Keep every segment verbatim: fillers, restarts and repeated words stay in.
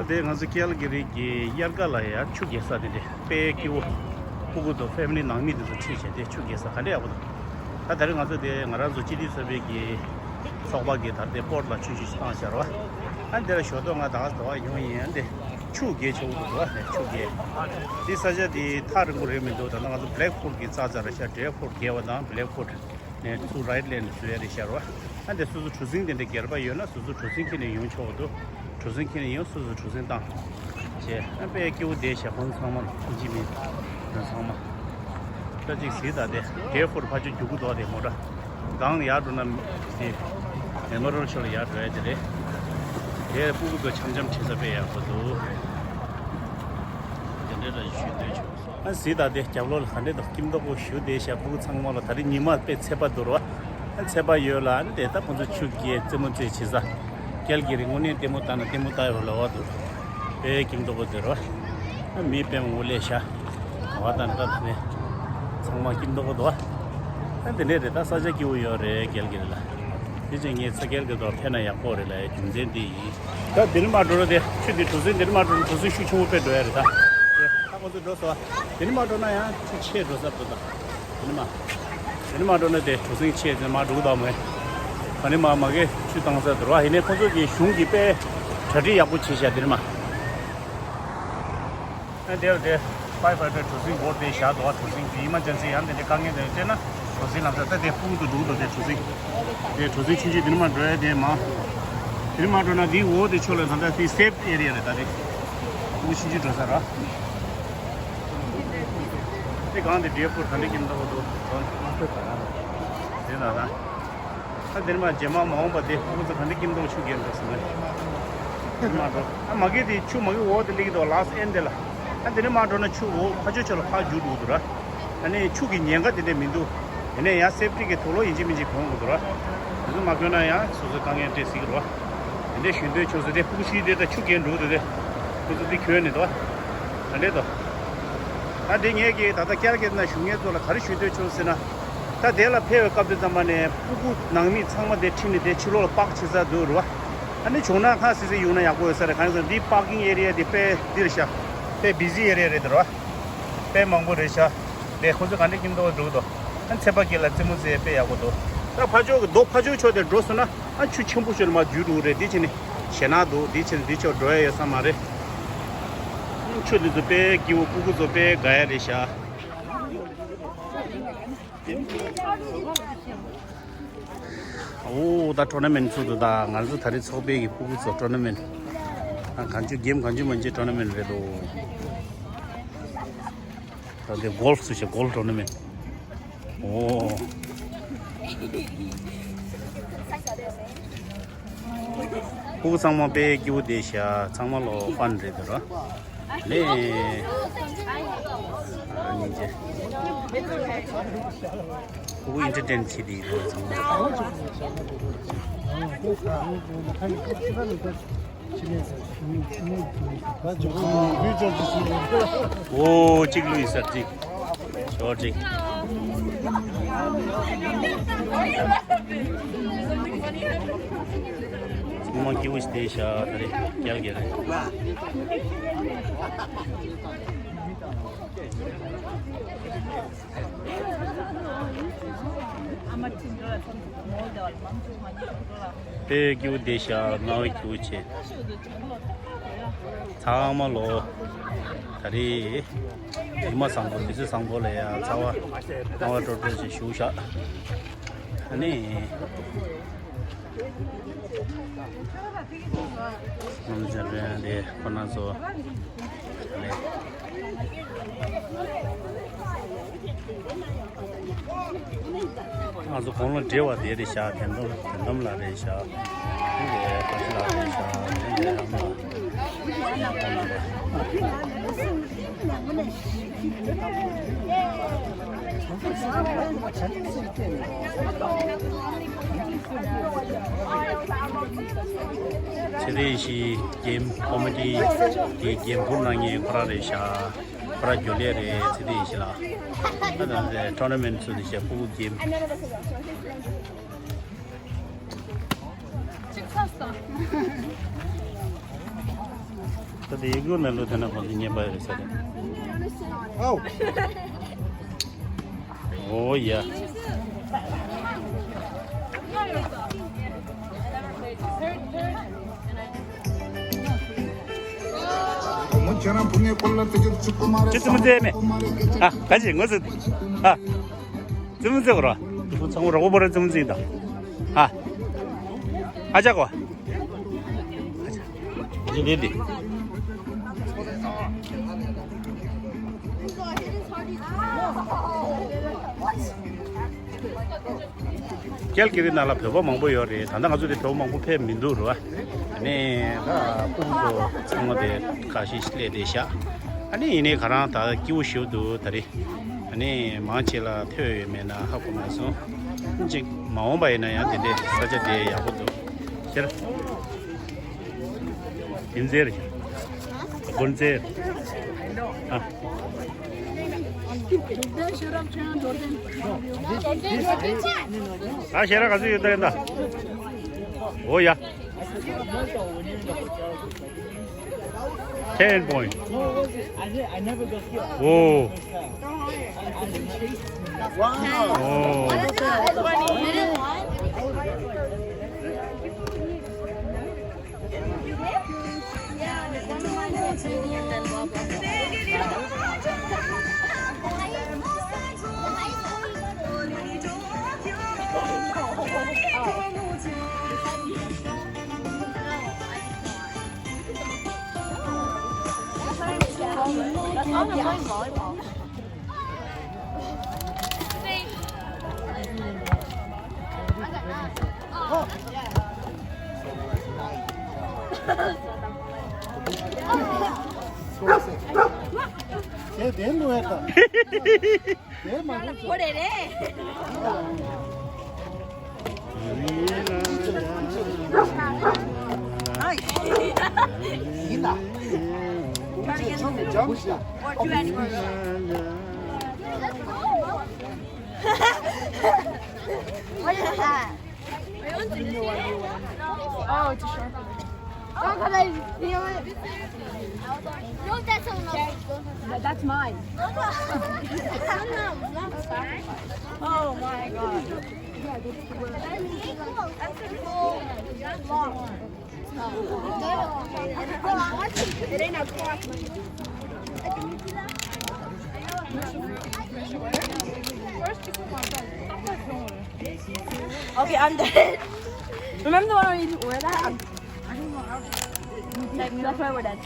དེ་ང་ཚོ་ཀལ་གི་རི་གི་དབྱར་ཁ་ལ་ཡ་ཆུ་རྐྱལ་ས་དེ་འདྲས་དཔེ་སྐྱིད་པོ། སྤུ་གུ་དང་ཕེ་མི་ལི་ནང་མི་དེ་ཚོ་ཁྲིད་བྱས་དེ་ཆུ་རྐྱལ་ས་ག་འདྲས་ཡག་པོ་འདུག་ད་ད་རེས་ང་ཚོ་དེ་ང་རང་ཚོ་སྤྱི་འཐུས་ཚོགས་པའི་གི་ཚོགས་པ་གི་ད་དེ་སྤོར་ལ་ཆུ་ཆུ་ཞིག་བཏང་བཞག་ར་བ། ཨ་འདི་ལ་ཞོ་ཏོག་ང་ད་ག་ཟེ་བ་ཡོང་ཡིན། ཨ་འདི་ཆུ་རྐྱལ་ཆོག་འདུག་བ། ཆུ་རྐྱལ་དེ་ས་ཆ་དེ་ཐག་རིང་པོ་རེད་མི་འདུག་ད་ལྟ་ང་ཚོ་བྷེ་ལེག་ཕོར་གི་རྩ་རྩ་ར་ཤ་བྷེ་ལེག་ཕོར་རྐྱལ་བ་དང་བྷེ་ལེག་ཕོར་ནས་ཚུར་རའིཊ་ལེན་བཟོ་ཡ་རེད་ཤག་ར་བ། ཨ་འདི་སོ་སོ་གྲུ་གཟིངས་དེ་འདྲ་སྒེར་པ་ཡོད་ན་སོ་སོ་གྲུ་གཟིངས་ཁྱེར་ནས་ཡོང་ཆོག་འདུག་གྲུ་གཟིངས་ཁྱེར་ནས་ཡོང་སོ་སོ་གྲུ་གཟིངས་བཏང་བྱས། ཨ་དཔེ་སྐྱིད་པོ་བསྡད་ཤག་ཁོང་ཚང་མ་ལ་ཨིན་ཇི་མི་ཚང་མ་ད་ཅིག་གཟིགས་ད། དེ་བྷེ་ལེག་ཕོར་ཕར་ཕྱོགས་རྒྱུག་གི་འདུག་དེ་མོ་ཊ་སྒང་ཡར་འགྲོ་ན་དེ་མེ་མོ་རི་ཡལ་ཕྱོགས་ལ་ཡར་འགྲོ་ཡ་དེ་རེད། དེ་སྤུ་གུ་ཚོ་འཆམ་འཆམ་བྱེད་ས་དཔེ་ཡག་པོ་འདུག་དེ་འདྲའི་ར་ཞུ་འདོད་བྱུང་། ཨ་གཟིགས་དང་དེ་རྒྱབ་ལོགས་ལ་ག་འདྲས་འདུག་སྐྱིད་མདོག་པོ་ཞེ་པོ་བསྡད་ཤག་སྤུ་གུ་ཚང་མ་ལ་ད་རེས་ཉི་མ་དཔེ་ཚད་པ་འདུག་ར་བ། ཨ་ཚད་པ་ཡོད་ལ། ཨ་ནི་དེ་ད་ཁོང་ཚོ་ཆུ་རྐྱལ་རྩེད་མོ་རྩེ་བྱེད་ས། ཀལ་གི་རི་དངོས་གནས་ལྟད་མོ་ལྟ་ན་ལྟད་མོ་ལྟ་ཡོད་ལ་བ་འདུག་དཔེ་སྐྱིད་མདོག་པོ་འདུག་ར་བ། ཨ་མི་དཔེ་མང་པོ་སླེབས་ཤག་ག་བ་ད་ནི་ད་ད་ནི་ཚང་མ་སྐྱིད་མདོག་པོ་འདུག་བ། ཨ་དེ་འདྲས་རེད། ད་ས་ཆ་སྐྱིད་པོ་ཡོད་རེད་ཀལ་གི་རི་ལ། དེ་བཞིན་ངས་ཚ་ཀལ་གི་རི་ཕེབས་ན་ཡག་པོ་རེད་ལབ་ཡ་རྒྱུ་མཚན་འདི་ཡིན། ད་འདི་ནས་མར་འགྲོ་ར། དེ་ཆུ་འདི་གྲུ་གཟིངས་འདི་ནས་མར་འགྲོ་ན་གྲུ་གཟིངས་ཤུགས་ཆེན་པོ་དཔེ་འགྲོ་ཡ་རེད་ད། དེ་ད་ཁོང་ཚོ་འགྲོ་སོང་བ། འདི་ནས་མར་འགྲོ་ན་ཡང་ཆུ་ཆེ་འགྲོ་ས་འགྲོ་ད། འདི་ནས་མར། འདི་ནས་མར་འགྲོ་ན་དེ་གྲུ་གཟིངས་ཆེ་དེ་མར་འགྲོ་གི་འདུག་མོད། ད་ནི་མར་མ་གི་ཆུ་བཏང་ས་འདུག་ར་བ། ཡིན་ནའི་ཁོང་ཚོ་གི་གཞུང་གིས་དཔེ་གྲ་སྒྲིག་ཡག་པོ་བྱས་ཤག་འདི་ནས་མར། ཨ་དེར་དེ་ཕ་ཡར་ཕ་ཡར་ཕའི་ཊར་གྲུ་གཟིངས་འབོར་དེ་བཞག་འདུག་བ། གྲུ་གཟིངས་དེ་ཨི་མར་ཇེན་སི་ཡང་དེ་འདྲའི་དཀའ་ངལ་དེ་སྤྲད་ན་གྲུ་གཟིངས་ལམ་སང་ད་དེ་སྤུ་གུ་འདུག་འདུག་དེ་གྲུ་གཟིངས་དེ་གྲུ་གཟིངས་ཆུང་ཆུང་དེ་ནས་མར་འགྲོ་ཡ་དེ་མ། དེ་ནས་མར་འགྲོ་ན་དེའི་འོག་དེ་ཕྱོགས་ལ་ད་ལྟ་དེ་སེབ་ཨེ་རི་ཡ་རེད། ད་དེ་སྤུ་གུ་ཆུང་ཆུང་འགྲོ་ས་ར། དེ་སྒང་དེ་བྷེ་ལེག་ཕོར་ག་འདྲ་སྐྱིད་མདོག་འདུག་དེ་ན་ད། ཨ་དེ་ནས་མར་རྗེས་མ་མ་འོངས་པ་དེ་ཁོང་ཚོ་ག་འདྲ་སྐྱིད་མདོག་ཆུ་རྐྱལ་འགྲོ་སོང་ནས། དེ་ནས་མར་འགྲོ། ཨ་མ་གི་དེ་ཆུ་མ་གི་འོག་དེ་སླེབས་ཀྱི་འདུག་ལཱ་སི་ཨེན་དེ་ལ། ཨ་དེ་ནས་མར་འགྲོ་ན་ཆུ་འོག་ཕར་ཕྱོགས་ཕྱོགས་ལ་ཕར་རྒྱུག་འགྲོ་གི་འདུག་ར། ཨ་ནི་ཆུ་གི་ཉེན་ཁ་དེ་འདྲ་མི་འདུག་ཡིན་ནའི་ཡང་སེབ་ཊི་གི་དུག་ལོག་ཡིན་གཅིག་མིན་གཅིག་གྱོན་དགོས་འདུག་ར། དེ་ཚོ་མ་གྱོན་ན་ཡང་སོ་སོའི་དཀའ་ངལ་འཕྲད་སྲིད་ཀྱི་རེད་བ། དེ་འདྲ་ཞུ་འདོད་བྱུང་ཟེར་ཏེ། སྤུ་གུ་ཤི་དེ་ད་ཆུ་རྐྱལ་འགྲོ་གི་འདུག་སྟེ། ཁོ་ཚོ་དེ་གྱོན་ནས་འདུག་བ། ད་འདྲས་འདུག་ད་དེ་ངས་ཀྱིས་ད་ལྟ་ཀལ་གི་རི་ན་བཞུགས་མཁན་ཚོ་ལ་ག་རེ་ཞུ་འདོད་བྱུང་ཟེར་ན། ད་དེ་ལ་ཕེབས་པའི་སྐབས་དེ་ཙམ་པ་ནས་སྤུ་གུ་ནང་མི་ཚང་མ་དེ་ཁྲིད་ནས་དེ་ཕྱི་ལོགས་ལ་པག་བྱེད་ས་འདུག་རེད་བ། ཨ་ནི་བྱུང་ན་ཁ་སིག་སིག་ཡོང་ན་ཡག་པོ་ཡོད་ས་རེད། གང་ཡིན་ཟེར་ན་འདི་པར་ཀིང་ཨེ་རི་ཡ་དེ་དཔེ་འདི་རེད་ཤག་དཔེ་བི་ཟི་ཨེ་རི་ཡ་རེད་འདུག་རེད་བ། དཔེ་མང་པོ་རེད་ཤག་དེ་ཁོ་ཚོ་ག་འདྲ་སྐྱིད་མདོག་འགྲོ་གི་འདུག་ཨ་ཚད་པ་བརྒལ་ལ་རྩེད་མོ་རྩེ་དཔེ་ཡག་པོ་འདུག་ད་ཕར་ཕྱོགས་ཀྱི་རྡོ་ཕར་ཕྱོགས་ཕྱོགས་དེ་འགྲོ་སོང་ན། ཨ་ཆུ་ཆེན་པོ་ཤོར་མར་རྒྱུག་འགྲོ་གི་རེད། འདི་ཕྱིན་ནས་ཞེད་སྣང་འདུག་འདི་ཕྱིན་འདི་ཕྱོགས་འགྲོ་ཡ་ཡོད་ས་མ་རེད། ཆུ་འདི་ཚོ་དཔེ་སྐྱིད་པོ། སྤུ་གུ་ཚོ་དཔེ་དགའ་ཡ་རེད་ཤག་འོ་ད་ཊོར་ན་མེན་ཊི་ཚུགས་འདུག་ད་ང་ཚོ་ད་རེས་ཚོགས་པའི་གི་སྤུ་གུ་ཚོ་ཊོར་ན་མེན་ཊི། ཨ་གང་བྱུང་གེམ་གང་བྱུང་མང་བྱུང་ཊོར་ན་མེན་ཊི་རེད་འདུག་ད་དེ་གོལ་ཕ་ཚུགས་ཤག་གོལ་ཕ་ཊོར་ན་མེན་ཊི། འོ། སྤུ་གུ་ཚང་མ་དཔེ་སྐྱིད་པོ་བསྡད་ཤག་ཚང་མ་ལོ་ཕན་རེད་འདུག་ར། ལེ། ཨ་ནི་ཅེ། སྤུ་གུ་ཨེན་ཊར་ཊེན་བྱེད་དེ་ཡོད་ཚང་མ། འོ་གཅིག་ལུས་ཟེར་གཅིག་ཞོར་གཅིག་ཚང་མ་སྐྱིད་པོ་ཞིག་བསྡད་ཤག་ད་རེས་རྒྱལ་རྒྱལ་རེད། དཔེ་སྐྱིད་པོ་བསྡད་ཤག་སྣང་བ་སྐྱིད་པོ་བྱས། ཚང་མ་ལོ། ད་རེས་ཉི་མ་བཟང་པོ་དུས་ཚོད་བཟང་པོ་ལ་ཡ་ཚ་བ་སྣང་བ་སྤྲོ་སྤྲོ་ཞིག་བཞུགས་ཤག་ཨ་ནི། ནམ་ཟེར་རེད་དེ་ཁོ་ན་ཚོ། ཨ་ནི། ང་ཚོ་དགུང་ལོ་བགྲེས་པ་དེ་རེད་ཤག་དོན་དམ་དོན་དམ་ལགས་རེད་ཤག་དེ་ནས་ཀ་ཅི་ལགས་རེད་ཤག་དེ་ནས་ཨ་མ་ལགས། ཚེ་བརྟན་ཡེ་ཤེས་གེམ་ཀོ་མི་ཊི་གི་འགན་འཁུར་གནང་མཁན་ཁོ་རང་རེད་ཤག་ཁོ་རང་རྒྱུན་ལས་རེད། ཚེ་བརྟན་ཡེ་ཤེས་ལགས། ཨ་ད་ཊོར་ན་མེན་ཊི་ཚོ་དེ་བྱས་ཕྲུ་གུ་གེམ། གཅིག་ཚར་སོང་། ད་དེ་ཡིག་ལུགས་ནང་ལུགས་དེ་ན་ཁོང་ཚོ་ཉན་པ་རེད་ས་རེད། ཨའོ། ཨོ་ཡ། ཁྱེད་རང་ཕུ་ནས་ཁོ་ལ་ཙི་ཙི་ཙི་ཀུ་མ་རེ། ཅི་ཙི་མི་ཙི་མེད། ཨ་ག་ཅི་ངོ་ཙི། ཨ་ཙི་མི་ཙི་གོ་ར། ཚང་མ་རོགས་པ་ར་ཙི་མི་ཙི་ད། ཨ་ཨ་ཅག་གོ། ཨ་ཅག་ཅི་ལེ་ལེ། ཀལ་ཀི་རི་ནང་ལ་བོད་པ་མང་པོ་ཡོད་རེད། ད་ལྟ་ང་ཚོ་དེ་བོད་པ་མང་པོ་ཕེབས་མི་འདུག་རེད་བ། ཨ་ནི་ད་ཕྲུ་གུ་ཚོ་ཚང་མ་དེ་ཁ་ཤས་སླེབས་བསྡད་ཤག་ཨ་ནི་ཡིན་ནའི་ཁ་རང་ད་སྐྱིད་པོ་ཞེ་པོ་འདུག་ད་རེས། ཨ་ནི་མང་ཆེ་ལ་ཐོས་ཡོད་མེད་ན་ཧ་གོ་མ་སོང་། གཅིག་མ་འོངས་པ་ཡིན་ན་ཡང་དེ་འདྲའི་ས་ཆ་དེ་ཡག་པོ་འདུག་ཁྱེད་རང་། དེ་མཛེས་རེད། དགོན་མཛེས། ཨ། ཨ་ཤེས་ར་ག་ཚོད་ཡོད་ད་ཡིན་ད། ཨོ་ཡ། Ten point. Oh. Wow. Oh. དེ་དེ་ལོས་ད། དེ་མ་རེད། ཁོ་རེ་རེད། ཡིན་ན། ཁོང་ཚོས་ཆུང་ནས་འཇམ་ཞིག What is that? Oh, it's a shark. Oh, can I feel it? No, that's someone else's. That, that's mine. Oh my god. That's cool. It ain't a cork. Okay, I'm done. Remember the one where you wore that? I'm, I don't know. Like, that's why we're done.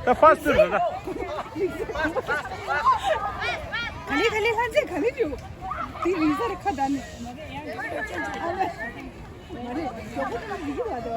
ད་ཕར་ཚུར་རེད་ད། ག་ལེ་ག་ལེ་ལྷ་མཛེས་ག་ལེ་འགྲོ། དེ་ལི་ས་རེ་ཁ་བརྡ་ནས། མ་རེད། མགྱོགས་པོ་ལ་འགྲིག་གི་རེད་དོ།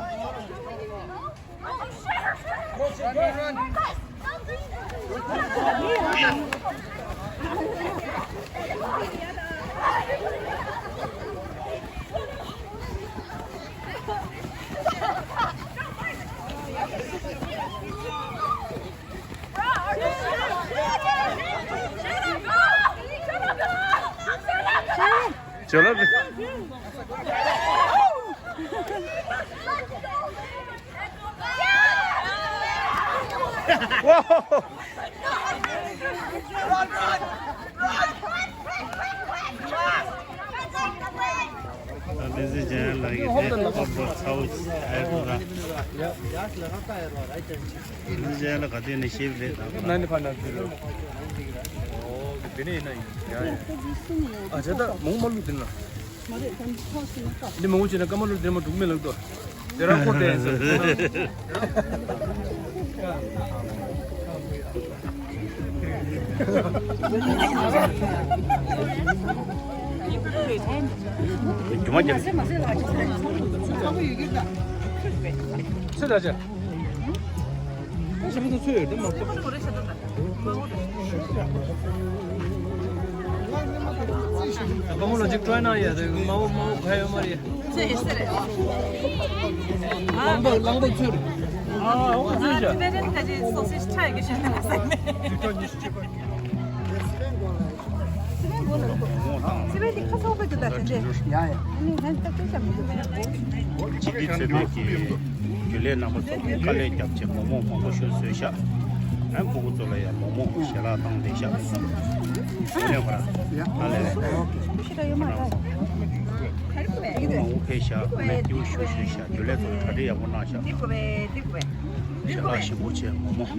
ཇོ་ལ། Whoa! This is Jan like this. Of the house. This is Jan like this. Ninety-five. དེ་ནས་ཡིན་ན་ཡིན། ཡ་ཡ། ཨ་ཅག་ད་མོང་མ་ལུག་དེ་ན། མ་རེད། ད་ཐོག་སུ་ན་ཐོག་འདི་མང་པོ་བྱས་ན་སྐར་མ་ལོ་དེ་མ་འགྲུག་མེད་ལགས་དོ། དེ་རང་ཁོ་དྲན་ཟེར། རྒྱུ་མ་རྒྱབ། ཚོད་ད་ཅག་ཞིམ་པོ་ཚོད་ཡོད་དེ་མ་གཏོགས། དཔའ་མོ་ལ་ཅིག་སྤྲོད་གནང་ཡ་དེ་མ་འོ་མ་འོ་ཕ་ཡོད་མ་རེད། ཚེ་ཡི་སེ་རེད། གླང་པོ་གླང་པོ་ཚོད་རེད། ཨ་འོ་ཚོད་ཤ། དེ་རེད། ད་ཅི་སོ་སི་ཆ་ཡི་གི་ཤ་ནས་མ་ཟ་ནས། སི་པན་འདི་ཁ་སོག་པའི་དུ་ད་དྲན་ཏེ། ཡ་ཡ། ཨ་ནི་ཧན་ཏག་ཏག་ཅམ་དུ། ཅི་གི་ཚོད་མེད་ཀྱི་རྒྱུ་ལས་རྣམ་པ་ཚོ་དཀའ་ལས་རྒྱབ་བྱས་མོག་མོག་མང་པོ་ཞིག་བཟོས་ཤག་ཨ་ཕྲུ་གུ་ཚོ་ལ་ཡང་མོག་མོག་ཞལ་ལག་བཏང་བསྡད་ཤག་ཨ་ལས་ཁོ་ར། ཨ་ལས་ལས། མང་པོ་ཕེབས་ཤག་མི་སྐྱིད་པོ་ཞིག་བཟོས་ཤག་རྒྱུ་ལས་ཚོ་གྲ་སྒྲིག་ཡག་པོ་གནང་ཤག་ཞལ་ལག་ཞིམ་པོ་བྱས་མོག་མོག་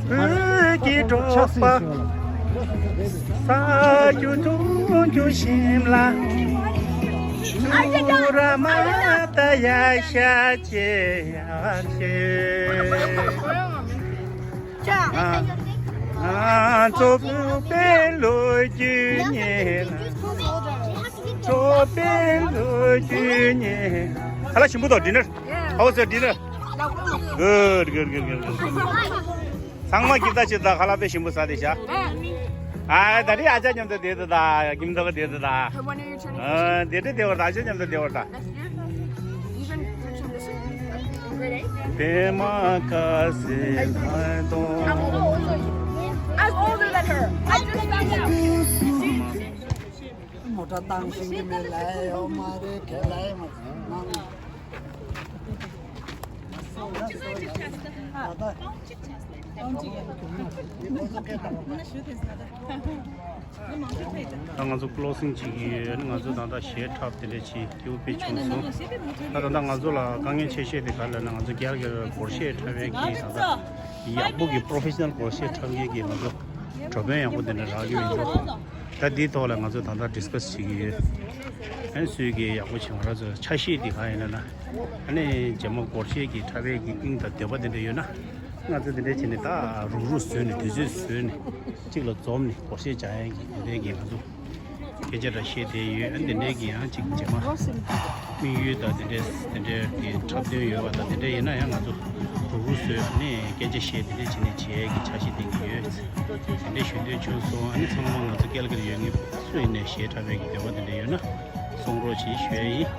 བོད་ཀྱི་འབྲོག་པ་ས་རྒྱུ་གདུང་རྒྱུ་ཞིམ་ལ། ཆུ་ར་མ་ད་ཡ་ཤ་ཅེ་ཡ་ཤེ། ང་ཚོ་བོད་པའི་ལོ་རྒྱུས་ཉེ་ལ། བོད་པའི་ལོ་རྒྱུས་ཉེ། ཁ་ལག་ཞིམ་པོ་དང་dinner། How was your dinner? Good, good, good, good, good. ཚང་མ་གིབ་ད་ཆེ་ད་ཁ་ལག་དཔེ་ཞིམ་པོ་ཟ་དེ་ཤ། ཨ་ད་རེས་ཨ་ཅག་མཉམ་དུ་བསྡད་དེ་ད་གིམ་ད་ག་བསྡད་དེ་ད། ཨ་དེ་འདྲ་བསྡད་བར་ད་ཨ་ཅག་མཉམ་དུ་བསྡད་བར་ད། དེ་མ་ཁ་སེ་ཁ་དོ། I'm older than her. I just found out. མོ་ཊ་བཏང་ཤེས་ཀྱི་མེད་ལབ་ཡོད་མ་རེད། ག་ལབ་ཡོད་མ་རེད། ད་ང་ཚོ་ཀློ་སིང་བྱེད་ཀྱི་ཡོད། ང་ཚོ་ད་ལྟ་གཞས་འཁྲབ་དེ་འདྲ་བྱེད་སྐྱིད་པོ་དཔེ་བྱུང་སོང་། ད་ད་ལྟ་ང་ཚོ་ལ་དཀའ་ངལ་ཆེ་ཤོས་དེ་ག་ལབ་ན་ང་ཚོ་རྒྱ་གར་སྒོར་གཞས་འཁྲབ་པའི་གི་ད་ལྟ་ཡག་པོ་གི་professional སྒོར་གཞས་འཁྲབ་མཁན་གྱི་ང་ཚོ་གྲོགས་པོ་ཡག་པོ་དེ་འདྲ་རག་གི་མི་འདུག་ད་འདིའི་ཐོག་ལ་ང་ཚོ་ད་ལྟ་discuss བྱེད་ཀྱི་ཡོད། ཨ་ནི་སུས་ཀྱི་ཡག་པོ་བྱུང་ར་ཚོ་ཆ་ཤས་དེ་ག་ཡིན་ན་ན། ཨ་ནི་རྗེས་མ་སྒོར་གཞས་ཀྱི་འཁྲབ་པའི་གི་དབྱིངས་དང་འདོད་པ་དེ་འདྲ་ཡོད་ན། ང་ཚོ་དེ་འདྲ་བྱས་ནས་ད་རུག་རུག་བཟོས་ནས་དུས་ཚོད་བཟོས་ནས་གཅིག་ལ་འཛོམས་ནས་སྒོར་གཞས་སྦྱང་ཡག་གི་དེ་འདྲའི་གི་ང་ཚོ་སྐད་ཆ་འདྲ་བཤད་བསྡད་ཡོད། ཨ་ནི་དེ་འདྲའི་གི་ཡང་གཅིག་རྗེས་མ་དམིགས་ཡུལ་དང་དེ་འདྲའི་དེ་འདྲའི་གི་འཁྲབ་སྟོན་ཡོད་པ་དང་དེ་འདྲ་ཡིན་ན་ཡང་ང་ཚོ་རུག་རུག་བཟོས་ནས་སྐད་ཆ་བཤད་དེ་འདྲ་བྱས་ནས་བྱེད་ཡག་གི་འཆར་གཞི་བཏིང་གི་ཡོད། དེ་འདྲ་ཞུ་འདོད་བྱུང་སོང་། ཨ་ནི་ཚང་མ་ང་ཚོ་ཀལ་ཀ་རི་ཡོད་མཁན་སུ་ཡིན་ནའི་གཞས་འཁྲབ་པའི་གི་འདོད་པ་དེ་འདྲ་ཡོད་ན་གསུང་རོགས་བྱེད་ཞུ་ཡ་ཡིན།